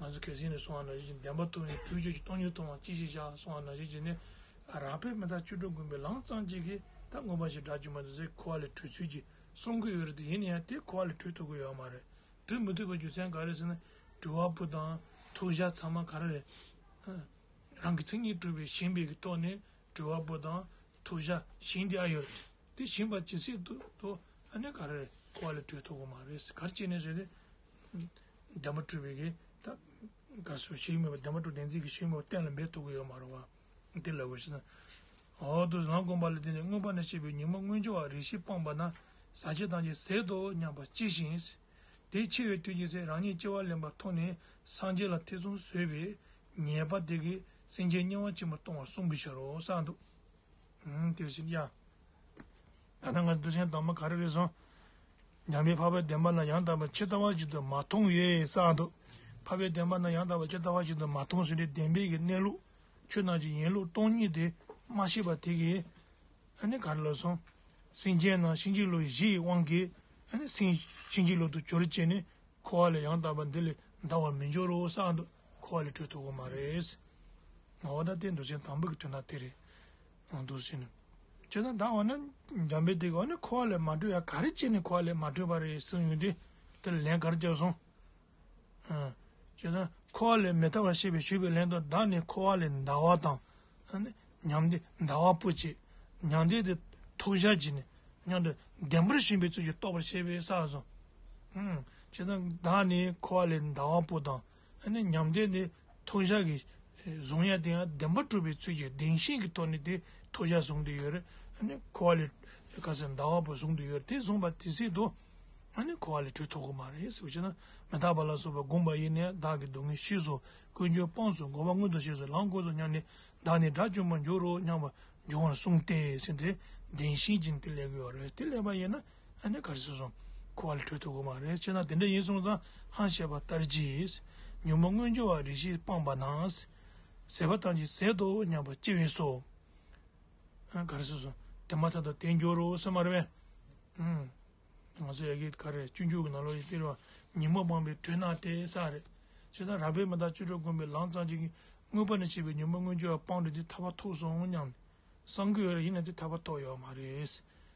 ང་ཚོ་གལ་སྲིད་ནས་གསུངས་པ་ནང་བཞིན་བདེན་པ་མཐོང་བའི་གྲོལ་བྱེད་ཀྱི་སྟོང་ཉིད་མཐོང་བ་ཅི་ཞིག་བཞག་གསུངས་པ་ནང་བཞིན་བྱས་ནས། རང་དཔེ་མི་རྟག་བཅུ་དྲུག་བསྒོམས་པའི་ལུང་ཙམ་གཅིག་གིས་ད་མངོན་པ་བཞི་དགྲ་བཅོམ་པ་དེ་ཚོའི་འཁོར་བ་ལས་གྲོལ་ཚུལ་གྱི་ གསུང་གི་ཡོད་རེད་དེ། ཡིན་ན་ཡང་དེ་འཁོར་བ་ལས་གྲོལ་ཐུབ་ཀྱི་ཡོད་མ་རེད། གྲོལ་མི་ཐུབ་པའི་རྒྱུ་མཚན་ག་རེ་ཟེར་ན། དྲི་བ་པོ་དང་ཐོས་བྱ་ཚང་མ་ག་རེ་རེད། རང་གི་མཚན་ཉིད་གྲུབ་པའི་ཞེན་པའི་གི་ཐོག་ནས་དྲི་བ་པོ་དང་ཐོས་བྱ་ཞེན་དེ་ཨ་ཡོད་རེད། དེ་ཞེན་པ་ཇི་སྲིད་དུ་དུ་ཨ་ནི་ག་རེ་རེད། འཁོར་བ་ལས་གྲོལ་ཐུབ་ཀྱི་མ་རེད། ག་རེ་བྱས་ནས་ཟེར་ཏེ། བདེན་པ་གྲུབ་པའི་གི་ད་ག་རེ་ཟེར། ཞེན་མེད་པ། བདེན་པ་གྲུབ་བདེན་འཛིན་གྱི་ཞེན་མེད་པ་གཏན་ལ་འབེབས་ཐུབ་ཀྱི་ཡོད་མ་རེད་བ། དེ་ལ་འོ་ཞེ་ན། འོ་དུ་ལམ་སྒོམ་པ་ལ་བརྟེན་ནས་མངོན་པ་ན་ཤེས་པའི་ཉོན་མོངས་མངོན་གྱུར་བ་རེ་ཞིག་སྤངས་པ་ན། ཟག་བཅས་ཐམས་ཅད་ཟད་དོ་སྙམ་པ་སྐྱེ་ཞིང་། དེ་འཆི་བའི་དུས་ཀྱི་ཚེ་རང་ཉིད་སྐྱེ་བ་ལེན་པ་མཐོང་ནས་སངས་རྒྱས་ལ་ཐེ་ཚོམ་ཟོས་པས་ཉེས་པ་དེ་གིས་སེམས་ཅན་དམྱལ་བ་ཆེན་པོར་ལྟུང་བར་གསུངས་པའི་ཕྱིར་རོ་གསུངས་འདུག་ཨང་། དེ་བཞིན་ཡ། ད་ནང་ང་འདུག་སེམས་དང་པོ་ག་རེ་རེད་སོང་། འཇམ་དཔལ་འཕགས་པའི་བདེན་པ་ལ་ཡང་དག་པར་ཇི་ལྟ་བ་བཞིན་དུ་མ་མཐོང་བས་གསུངས་འདུག་འཕགས་པའི་བདེན་པ་ལ་ཡང་དག་པར་ཇི་ལྟ་བ་བཞིན་དུ་མ་མཐོང་ཟེར་དེ་བདེན་པའི་གི་གནས་ལུགས། ཆོས་རྣམས་ཀྱི་ཡིན་ལུགས་སྟོང་ཉིད་དེ་མ་ཤེས་པ་དེ་གིས། ཨ་ནི་ག་རེ་ལབ་སོང་། སེམས་ཅན་རྣམས་ཕྱིན་ཅི་ལོག་བཞིའི་དབང་གིས། ཨ་ནི་སེམས་ཕྱིན་ཅི་ལོག་ཏུ་གྱུར་བྱས་ནས་འཁོར་བ་ལས་ཡང་དག་པར་འདི་ལས་འདའ་བར་མི་འགྱུར་རོ་གསུངས་འདུག་འཁོར་བ་ལས་གྲོལ་ཐུབ་ཀྱི་མ་རེད། འོ་ད་དེ་འདུག་སེམས་དང་པོ་གི་དོན་དག་དེ་རེད། འོ་འདུག་སེམས། བྱས་ཙང་ད་འོ་ན་འཇམ་དཔལ་དེ་གིས་འོ་ན་འཁོར་བ་ལས་མ་གྲོལ་ཡ་ག་རེ་བྱས་ནས་འཁོར་བ་ལས་མ་གྲོལ་བ་རེད་གསུངས་ཡོང་དུས། དེ་ལ་ལན་ག་རེ་བརྒྱབ་སོང་། ཨ། བྱས་ཙང་འཁོར་བ་ལས་མི་འདའ་བར་ཤེས་པས་ཞུས་པའི་ལན་དུ། བདག་ནི་འཁོར་བ་ལས་འདའ་བ་དང་། ཨ་ནི་ཉམས་བདེ་འདའ་བ་པོ་བྱེད། ཉམས་བདེ་དེ་ཐོས་བྱ་བྱས་ནས་མཉམ་དུ་བདེན་པར་ཞེན་པའི་ཚུལ་གྱིས་རྟོགས་པར་བྱེད་པས་གསུངས་སོ། ཨ། བྱས་ཙང་བདག་ནི་འཁོར་བ་ལས་འདའ་བ་པོ་དང་། ཨ་ནི་ཉམས་བདེ་ནི་ཐོས་བྱ་གི་གཟུང་ཡ་དེ་ཡང་བདེན་པར་གྲུབ་པའི་ཚུལ་གྱིས་བདེན་ཞེན་གྱི་ཐོག་ནས་དེ་ཐོས་བྱ་བཟུང་དུ་ཡོད་རེད། ཨ་ནི་འཁོར་བ་ལས་ག་ཟེར་འདའ་བ་པོ་བཟུང་དུ་ཡོད་རེད། དེ་བཟུང་བ་དེ་སྲིད་དུ། ཨ་ནི་འཁོར་བ་ལས་གྲོལ་ཐུབ་ཀྱི་མ་རེད་ཟེར་བ་ཅིག་ན། མི་རྟག་པ་ལ་སོགས་པ་བསྒོམས་པ་ཡིས་ནི་བདག་གི་སྡུག་བསྔལ་ཞི་སོ། ཀུན་འབྱུང་སྤངས་སོ། འགོག་པ་མངོན་དུ་བྱས་སོ། ལམ་བཀོད་སོ་སྙམ་ནས། བདག་ནི་དགྲ་བཅོམ་པར་འགྱུར་རོ་སྙམ་པ་འབྱུང་བར་གསུངས་ཏེ་ཟེར་ཏེ། བདེན་ཞེན་གྱིས་དེ་ལས་ཀྱི་ཡོད་རེད། དེ་ལས་པ་ཡིན་ན་ཨ་ནི་ག་རེ་ཟེར་སོང་། འཁོར་བ་ལས་གྲོལ་ཐུབ་ཀྱི་མ་རེད། བྱས་ན་དེ་འདྲ་ཡིན་སོང་ཙང་ཧང་བཤད་པ་ལྟར་གྱིས། ཉོན་མོངས་མངོན་གྱུར་བ་རེ་ཞིག་སྤངས་པ་ན། ཟད་པ་ཐམས་ཅད་ཟད་དོ་སྙམ་པ་སྐྱེ་བས་སོ། ཨ། ག་རེ་ཟེར་སོང་། དེ་མ་ཐག་ཏུ་དེར་འགྱུར་རོ་ཟེར་མ་རེད་པས། ཨུམ། ང་ཚོ་ཡ་གི་ག་རེ་སྤྱོད་འཇུག་གི་ནང་ལོགས་ཡི་དེ་རེད་བ། ཉོན་མོངས་སྤངས་པས་གྲོལ་ན་དེ་ས་རེད། བྱས་ཙང་རབ་དཔལ་མི་རྟག་བཅུ་དྲུག་བསྒོམས་པའི་ལམ་ཙམ་ཅིག་གིས་མངོན་པ་ནས་ཤེས་པའི་ཉོན་མོངས་མངོན་གྱུར་བ་སྤངས་རེད་དེ་ཐར་པ་ཐོབ་སོང་སྙམ་བསམ་གྱི་ཡོད་རེད། ཡིན་ན་དེ་ཐར་པ་ཐོབ་ཡོད་མ་རེད།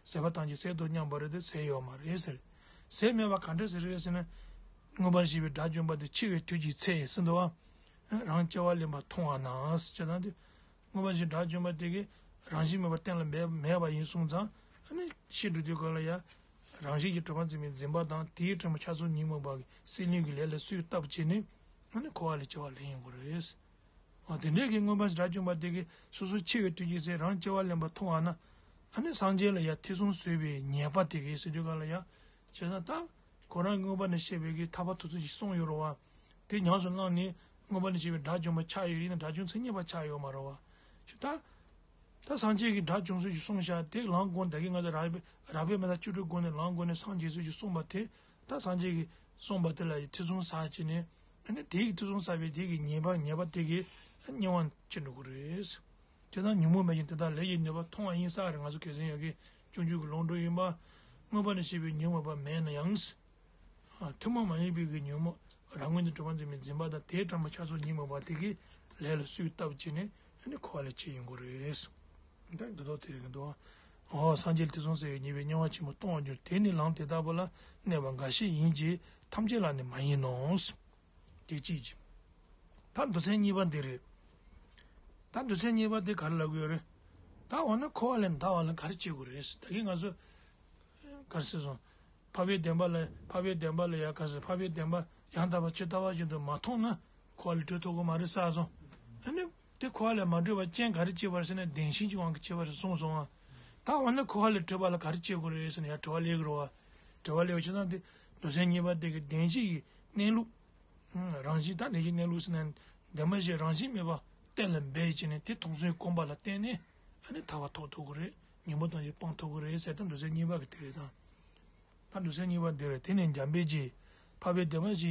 ཟད་པ་ཐམས་ཅད་ཟད་དོ་སྙམ་པ་རེད་དེ་ཟད་ཡོད་མ་རེད་ཟེར། ཟད་མེད་པ་ག་འདྲ་ཟེར་རེད་ཟེར་ན། མངོན་པར་ཤེས་པའི་དགྲ་བཅོམ་པ་དེ་འཆི་བའི་དུས་ཀྱི་ཚེ་ཟེར་འདུག་བ། རང་སྐྱེ་བ་ལེན་པ་མཐོང་བ་ན་ཟེར་བྱས་ཙང་དེ། མངོན་པར་ཤེས་དགྲ་བཅོམ་པ་དེ་གིས་རང་བཞིན་མེད་པ་གཏན་ལ་འབེབས་མེད་པ་ཡིན་སོང་ཙང་། ཨ་ནི་ཤི་འགྲོ་དུས་སྐབས་ལ་ཡང་རང་བཞིན་གྱིས་གྲུབ་པར་འཛིན་པའི་འཛིན་པ་དང་དེའི་དྲི་མ་ཆགས་སོགས་ཉོན་མོངས་པ་གི་སེལ་ནུས་ཀྱི་ལས་ལ་གསོས་བཏབ་བྱས་ནས་ཨ་ནི་འཁོར་བ་ལས་སྐྱེ་བ་ལེན་ཡོང་གི་རེད། འོ་དེ་འདྲའི་གི་མངོན་པར་ཤེས་དགྲ་བཅོམ་པ་དེ་གིས་སོ་སོ་འཆི་བའི་དུས་ཀྱི་ཚེ་རང་སྐྱེ་བ་ལེན་པ་མཐོང་བ་ན། ཨ་ནི་སངས་རྒྱས་ལ་ཡང་ཐེ་ཚོམ་ཟོས་པའི་ཉེས་པ་དེ་གིས་ཟེར་དུས་སྐབས་ལ་ཡང་། བྱས་ཙང་ད། ཁོ་རང་མངོན་པ་ནས་ཤེས་པའི་གི་ཐར་པ་ཐོབ་ཚུལ་ཞིག་གསུངས་ཡོད་རེད་བ། དེ་ཉམས་སུ་བླངས་ནས་མངོན་པ་ནས་ཤེས་པའི་དགྲ་བཅོམ་པ་ཆགས་ཡོད་ཡིན་ན་དགྲ་བཅོམ་མཚན་ཉིད་པ་ཆགས་ཡོད་མ་རེད་བ། ཞུ་ད། ད་སངས་རྒྱས་ཀྱིས་དགྲ་བཅོམ་ཚུལ་ཞིག་གསུངས་ཤག་དེ་ལམ་སྒོམ་ད་གིན་ང་ཚོ་རབ་རབ་དཔལ་མི་རྟག་བཅུ་དྲུག་སྒོམ་ནས་ལམ་སྒོམ་ནས་སངས་རྒྱས་ཚུལ་ཞིག་གསུངས་པ་དེ། ད་སངས་རྒྱས་ཀྱིས་གསུངས་པ་དེ་ལ་ཡི་ཐེ་ཚོམ་ཟ་བྱས་ནས། ཨ་ནི་དེ་ཡི་ཐེ་ཚོམ་ཟ་བའི་དེ་གི་ཉེས་པ་ཉེས་པ་དེ་གིས་དམྱལ་བ་སྐྱེ་འགྲོ་གི་རེད། དེ་དག་ཉོན་མོངས་མེད་ཅིང་དེ་དག་ལས་ཀྱི་ནུས་པ་མཐོང་བ་ཡིན་ས་རེད། ང་ཚོ་གལ་སྲིད་ཡོད་ཀྱི་སྤྱོད་འཇུག་གི་ལུང་དྲངས་ཡིན་པ། མངོན་པ་ནས་ཤེས་པའི་ཉོན་མོངས་པ་མེད་ན་ཡང་། ཐུན་མོང་མ་ཡིན་པའི་གི་ཉོན་མོངས་རང་ངོས་ནས་གྲུབ་པར་འཛིན་པའི་འཛིན་པ་དང་དེའི་དྲི་མ་ཆགས་སོགས་ཉོན་མོངས་པ་དེ་གིས་ལས་ལ་གསོས་བཏབ་བྱས་ནས་ཨ་ནི་འཁོར་བ་ལས་སྐྱེ་ཡོང་གི་རེད། ད་འདི་ལྟར་དེ་རིགས་འདུག་འོ་སངས་རྒྱས་ལ་ཐེ་ཚོམ་ཟ་བའི་ཉེས་པས་དམྱལ་བ་ཆེན་པོར་ལྟུང་བར་འགྱུར། དེ་ནི་ལམ་དེ་ལྟ་བུ་ལ་གནས་པ་འགའ་ཞིག་ཡིན་གྱི་ཐམས་ཅད་ལ་ནི་མ་ཡིན་ནོ། དེ་གཅིག་ཅིག་ད་མདོ་ཚན་གཉིས་པ་འདི་རེད། ད་མདོ་ཚན་གཉིས་པ་འདི་ག་རེ་ལབ་ཀྱི་ཡོད་རེད། ད་འོ་ན་འཁོར་བ་ལས་འདའ་བ་ལ་ག་རེ་བྱེད་དགོས་རེད། ད་གིན་ང་ཚོ་ག་རེ་ཟེར་སོང་། འཕགས་པའི་བདེན་པ་ལ་འཕགས་པའི་བདེན་པ་ལ་ཡ་ག་རེ་ཟེར། འཕགས་པའི་བདེན་པ་ཡང་དག་པ་ཇི་ལྟ་བ་བཞིན་དུ་མ་མཐོང་ན་འཁོར་བ་ལས་གྲོལ་ཐུབ་ཀྱི་མ་རེད་ཟེར་སོང་། ཨ་ནི་དེ་འཁོར་བ་ལས་མ་གྲོལ་བ་རྐྱེན་ག་རེ་བྱས་པ་རེད་ཟེར་ན་བདེན་ཞེན་གྱི་དབང་གིས་བྱས་པ་རེད་གསུངས་སོང་ང་། ད་འོ་ན་འཁོར་བ་ལས་གྲོལ་བ་ལ་ག་རེ་བྱེད་དགོས་རེད་ཟེར་ན་ཡ་དྲི་བ་སླེབས་ཀྱི་རེད་བ། དྲི་བ་སླེབས་པ་བྱས་ཙང་དེ་མདོ་ཚན་གཉིས་པ་དེ་གི་བདེན་བཞི་ཡི་གནས་ལུགས། རང་བཞིན་ད་བདེན་བཞིའི་གནས་ལུགས་ཟེར་ན། བདེན་པ་བཞི་རང་བཞིན་མེད་པ་གཏན་ལ་འབེབས་བྱས་ནས་དེ་མཐོང་ཚུལ་སྒོམ་པ་ལ་བརྟེན་ནས་ཨ་ནི་ཐར་པ་ཐོབ་ཐུབ་ཀྱི་རེད། ཉོན་མོངས་ཐམས་ཅད་སྤང་ཐུབ་ཀྱི་རེད་ཟེར་ད་མདོ་ཚན་གཉིས་པ་གི་དེ་རེད་ད། ད་མདོ་ཚན་གཉིས་པ་འདི་རེད། དེ་ནས་འཇམ་དཔལ་གྱིས་འཕགས་པའི་བདེན་པ་བཞི་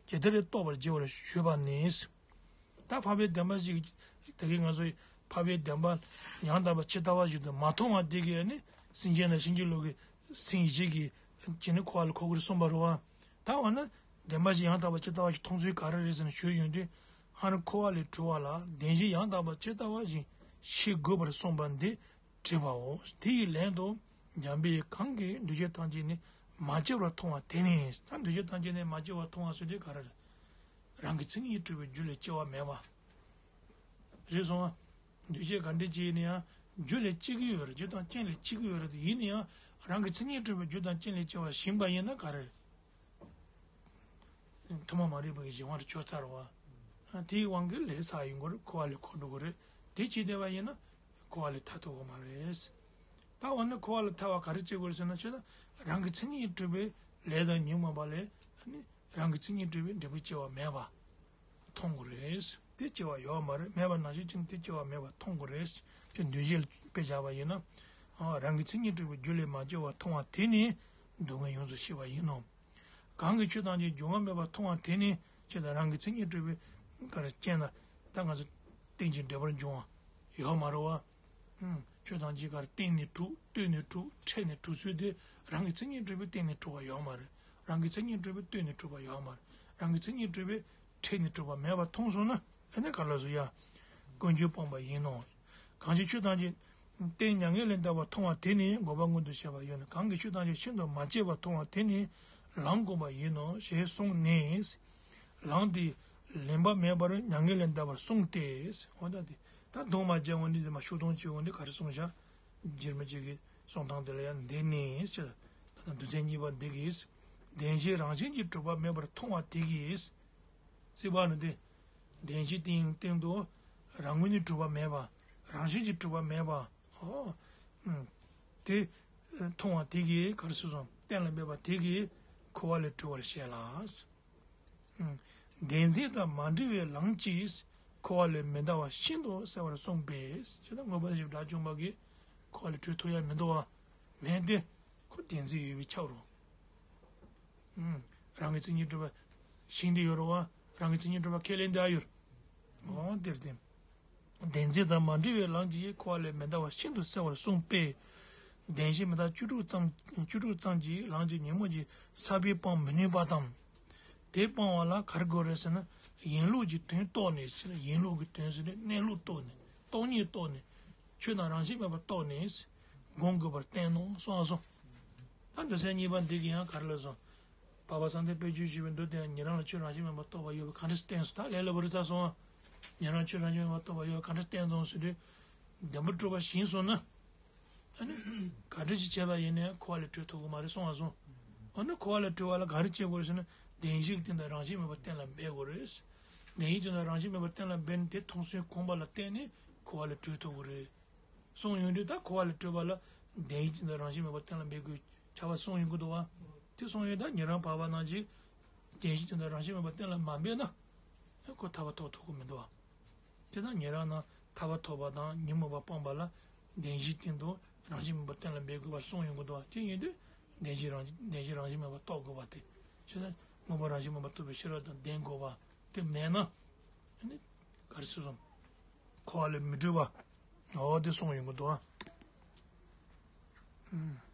ཇི་ལྟར་རྟོགས་པར་བགྱི་བར་ཞུས་པ་ནི། ད་འཕགས་པའི་བདེན་པ་བཞི་ད་གིན་ང་ཚོ་འཕགས་པའི་བདེན་པ་ཡང་དག་པ་ཇི་ལྟ་བ་བཞིན་དུ་མ་མཐོང་བ་དེ་གིས་ཨ་ནི་སེམས་ཅན་ལ་ཕྱིན་ཅི་ལོག་གི་སེམས་བཞི་གི་བྱས་ནས་འཁོར་བ་ལ་འཁོར་གྱི་རེད་གསུངས་པ་རེད་བ། ད་འོ་ན། བདེན་པ་བཞི་ཡང་དག་པ་ཇི་ལྟ་བ་ཞིག་མཐོང་ཚུལ་ག་རེ་རེད་ཟེར་ན་ཞུས་ཡོང་དུས། སྔར་འཁོར་བ་ལས་གྲོལ་བ་ལ་བདེན་བཞི་ཡང་དག་པ་ཇི་ལྟ་བ་བཞིན་ཤེས་དགོས་པར་གསུངས་པ་འདི་དྲིས་པའོ། དེ་ཡི་ལན་དུ། འཇམ་པའི་གང་གིས་འདུ་བྱེད་ཐམས་ཅད་ནི་མ་སྐྱེས་པར་མཐོང་བ་དེ་ནི། ད་འདུ་བྱེད་ཐམས་ཅད་ནི་མ་སྐྱེས་པར་མཐོང་བ་ཟེར་དུས་ག་རེ་རེད། རང་གི་མཚན་ཉིད་གྲུབ་པའི་རྒྱུ་ལས་སྐྱེ་བ་མེད་པ། རེད་སོང་ང་། འདུ་བྱེད་ག་འདྲ་ཅིག་ཡིན་ན་ཡང་རྒྱུ་ལས་སྐྱེ་གི་ཡོད་རེད། རྒྱུ་དང་རྐྱེན་ལས་སྐྱེ་གི་ཡོད་རེད། ཡིན་ན་ཡང་རང་གི་མཚན་ཉིད་གྲུབ་པའི་རྒྱུ་དང་རྐྱེན་ལས་སྐྱེ་བ་ཞིག་ཡིན་པ་ཡིན་ན་ག་རེ་རེད། ཐོག་མ་མ་རིག་པ་གི་གཞན་དབང་དུ་གྱུར་ཚར་བ། དེའི་དབང་གིས་ལས་བསགས་ཡོང་གི་རེད། འཁོར་བ་ལས་འཁོར་འགྲོ་གི་རེད། དེ་བྱས་བསྡད་པ་ཡིན་ན་འཁོར་བ་ལས་ཐར་ཐུབ་ཀྱི་མ་རེད། ད་འོ་ན་འཁོར་བ་ལས་ཐར་བ་ག་རེ་བྱེད་དགོས་རེད་ཟེར་ན། ཆོས་དང་རང་གི་མཚན་ཉིད་གྲུབ་པའི་ལས་དང་ཉོན་མོངས་པ་ལས་ནི་རང་གི་མཚན་ཉིད་གྲུབ་པའི་འབྲས་བུ་སྐྱེ་བ་མེད་པ་མཐོང་དགོས་རེད། དེ་སྐྱེ་བ་ཡོད་མ་རེད། མེད་པ་ནང་བཞིན་བྱས་ནས་དེ་སྐྱེ་བ་མེད་པ་མཐོང་དགོས་རེད། ཅེས་འདུ་བྱེད་ལ་དཔེ་བཞག་པ་ཡིན་ན། རང་གི་མཚན་ཉིད་གྲུབ་པའི་རྒྱུ་ལས་མ་སྐྱེས་པ་མཐོང་བ་དེ་ནི་སྡུག་བསྔལ་ཡོངས་སུ་ཤེས་པ་ཡིན་ནོ། གང་གིས་ཆོས་ཐམས་ཅད་རྒྱུ་ངོ་མེད་པར་མཐོང་བ་དེ་ནི། ཅེས་དང་རང་གི་མཚན་ཉིད་གྲུབ་པའི་ག་རེ་རྐྱེན་དང་ད་ང་ཚོ་རྟེན་ཅིང་འབྲེལ་པར་འབྱུང་བ་ཡོད་མ་རེད་བ། ཆོས་ཐམས་ཅད་ག་རེ་རྟེན་ནས་གྲུབ། ལྟོས་ནས་གྲུབ། འཕྲད་ནས་གྲུབ་ཚུལ་དེ་རང་གི་མཚན་ཉིད་གྲུབ་པའི་རྟེན་ནས་གྲུབ་པ་ཡོད་མ་རེད། རང་གི་མཚན་ཉིད་གྲུབ་པའི་ལྟོས་ནས་གྲུབ་པ་ཡོད་མ་རེད། རང་གི་མཚན་ཉིད་གྲུབ་པའི་འཕྲད་ནས་གྲུབ་པ་མེད་པར་མཐོང་སོང་ན། ཨ་ནི་ག་ལ་སོ་ཡ། ཀུན་འབྱུང་སྤངས་པ་ཡིན་ནོ། གང་ཞིག་ཆོས་ཐམས་ཅད་རྟེན་མྱ་ངན་ལས་འདས་པར་མཐོང་བ་དེ་ནི་འགོག་པ་མངོན་དུ་བྱས་པ་ཡིན་ནོ། གང་གིས་ཆོས་ཐམས་ཅད་ཤིན་ཏུ་མ་སྐྱེས་པར་མཐོང་བ་དེ་ནི་ལམ་འགོག་པ་ཡིན་ནོ་ཞེས་གསུངས་ནས། ལམ་དེ་ལེན་པ་མེད་པར་མྱ་ངན་ལས་འདའ་བར་གསུངས་ཏེ། འོ་ད་དེ་ད་གདོང་མ་བྱས་འོང་དུས་དེ་མ་ཤུགས་གཏོང་བྱེད་འོང་དུས་ག་རེ་གསུངས་བཞག་རྗེ་རིན་པོ་ཆེ་གི་གསུང་སྟངས་དེ་ལ་ཡང་འདི་ནི་ཟེར། ད་ལྟ་མདོ་ཚན་གཉིས་པ་འདི་གིས། བདེན་བཞི་རང་བཞིན་གྱིས་གྲུབ་པ་མེད་པར་མཐོང་བ་དེ་གིས། སྲིད་པ་ནི་དེ། བདེན་བཞིའི་སྟེང་སྟེང་དུ་རང་ངོས་ནས་གྲུབ་པ་མེད་པ། རང་བཞིན་གྱིས་གྲུབ་པ་མེད་པ། ཨོ། ཨུམ། དེ་མཐོང་བ་དེ་གིས་ག་རེ་ཟེར་སོང་། གཏན་ལ་འབེབས་པ་དེ་གིས་འཁོར་བ་ལས་གྲོལ་བར་བཤད་ལ། ཨུམ། བདེན་འཛིན་དང་མ་འབྲེལ་བའི་ལམ་གྱིས་འཁོར་བ་ལས་མི་འདའ་བ་ཤིན་ཏུ་གསལ་བར་གསུངས་པས། ཅེས་ན་མངོན་པ་ཞེས་པའི་དགྲ་བཅོམ་པ་གིས་འཁོར་བ་ལས་གྲོལ་ཐུབ་ཡ་མི་འདུག་བ། མེད་དེ། ཁོ་བདེན་འཛིན་ཡོད་པས་ཁྱབ་རོ། ཨུམ། རང་གི་མཚན་ཉིད་གྲུབ་པ་ཤིང་དེ་ཡོད་རོ་བ། རང་གི་མཚན་ཉིད་གྲུབ་པ་ཁས་ལེན་དེ་ཨ་ཡོད། འོ་དེར་བརྟེན། བདེན་འཛིན་དང་མ་འབྲེལ་བའི་ལམ་གྱིས་འཁོར་བ་ལས་མི་འདའ་བ་ཤིན་ཏུ་གསལ་བར་གསུངས་པས། བདེན་བཞི་མི་རྟག་བཅུ་དྲུག་ཙམ་བཅུ་དྲུག་ཙམ་གྱིས་ལམ་གྱི་ཉོན་མོངས་ཀྱི་ས་བོན་སྤང་མི་ནུས་པ་དང་། དེ་སྤང་བ་ལ་ག་རེ་དགོས་རེད་ཟེར་ན། ཡིན་ལུགས་ཀྱི་དོན་རྟོགས་ནས་ཟེར། ཡིན་ལུགས་ཀྱི་དོན་ཟེར་ནས་གནས་ལུགས་རྟོགས་ནས། སྟོང་ཉིད་རྟོགས་ནས། ཆོས་རྣམས་རང་བཞིན་མེད་པར་རྟོགས་ནས། སྒོམ་དགོས་པར་བསྟན་ནོ་གསུངས་སོ། ད་མདོ་ཚན་གཉིས་པ་འདི་གི་ཡང་ག་རེ་ལབ་སོང་། འཕགས་པ་བསམ་གཏན་དཔལ་སྤྱོད་ཞུས་པའི་མདོ་དེ་ཡང་ཉན་རང་ལ་ཆོས་རང་བཞིན་མེད་པར་རྟོགས་པ་ཡོད་པ་གང་འདྲ་བསྟན་སོང་། ད་ལས་སླ་པོ་རེད་ཚར་སོང་ཨ། ཉན་རང་ཆོས་རང་བཞིན་མེད་པར་རྟོགས་པ་ཡོད་པ་གང་འདྲ་བསྟན་སོང་ཟེར་དུས། བདེན་པར་གྲུབ་པ་ཞིག་ཡིན་སོང་ན། ཨ་ནི། ག་འདྲ་ཞིག་བྱས་པ་ཡིན་ནའི་འཁོར་བ་ལས་གྲོལ་ཐུབ་ཀྱི་མ་རེད་གསུངས་པ་སོང་། འོ་ན་འཁོར་བ་ལས་གྲོལ་བ་ལ་ག་རེ་བྱེད་དགོས་རེད་ཟེར་ན། བདེན་བཞིའི་སྟེང་དུ་རང་བཞིན་མེད་པ་གཏན་ལ་འབེབས་དགོས་རེད། བདེན་བཞིའི་སྟེང་དུ་རང་བཞིན་མེད་པ་གཏན་ལ་འབེབས་ནས་དེ་མཐོང་སའི་ཁོམ་པ་ལ་བརྟེན་ནས་འཁོར་བ་ལས་གྲོལ་ཐུབ་ཀྱི་རེད། གསུངས་ཡོང་དུས་ད་འཁོར་བ་ལས་གྲོལ་བ་ལ་བདེན་བཞིའི་སྟེང་དུ་རང་བཞིན་མེད་པ་གཏན་ལ་འབེབས་དགོས་ཁྱབ་པ་གསུངས་ཡོང་གི་འདུག་བ། དེ་གསུངས་ཡོང་ད་ཉན་རང་འཕགས་པ་རྣམས་ཀྱིས་བདེན་བཞིའི་སྟེང་དུ་རང་བཞིན་མེད་པ་གཏན་ལ་མ་འབེབས་ན། ཁོ་ཐར་པ་ཐོབ་ཐུབ་ཀྱི་མི་འདུག་བ། དེ་ན་ཉན་རང་ན་ཐར་པ་ཐོབ་པ་དང་ཉོན་མོངས་པ་སྤངས་པ་ལ་བདེན་བཞིའི་སྟེང་དུ་རང་བཞིན་མེད་པ་གཏན་ལ་འབེབས་དགོས་པར་གསུངས་ཡོང་གི་འདུག་བ། དེ་ཡིན་དུས་བདེན་བཞི་རང་བདེན་བཞི་རང་བཞིན་མེད་པ་རྟོགས་དགོས་པ་དེ། ཞེ་ན་མངོན་པ་རང་བཞིན་མེད་པར་རྟོགས་པའི་ཤེས་རབ་དང་ལྡན་དགོས་པ་དེ་མེད་ན། ཨ་ནི་ག་རེ་ཟེར་སོང་། འཁོར་བ་ལས་མི་གྲོལ་བ། འོ་དེ་གསུངས་ཡོང་གི་འདུག་ཨ། ཨུམ།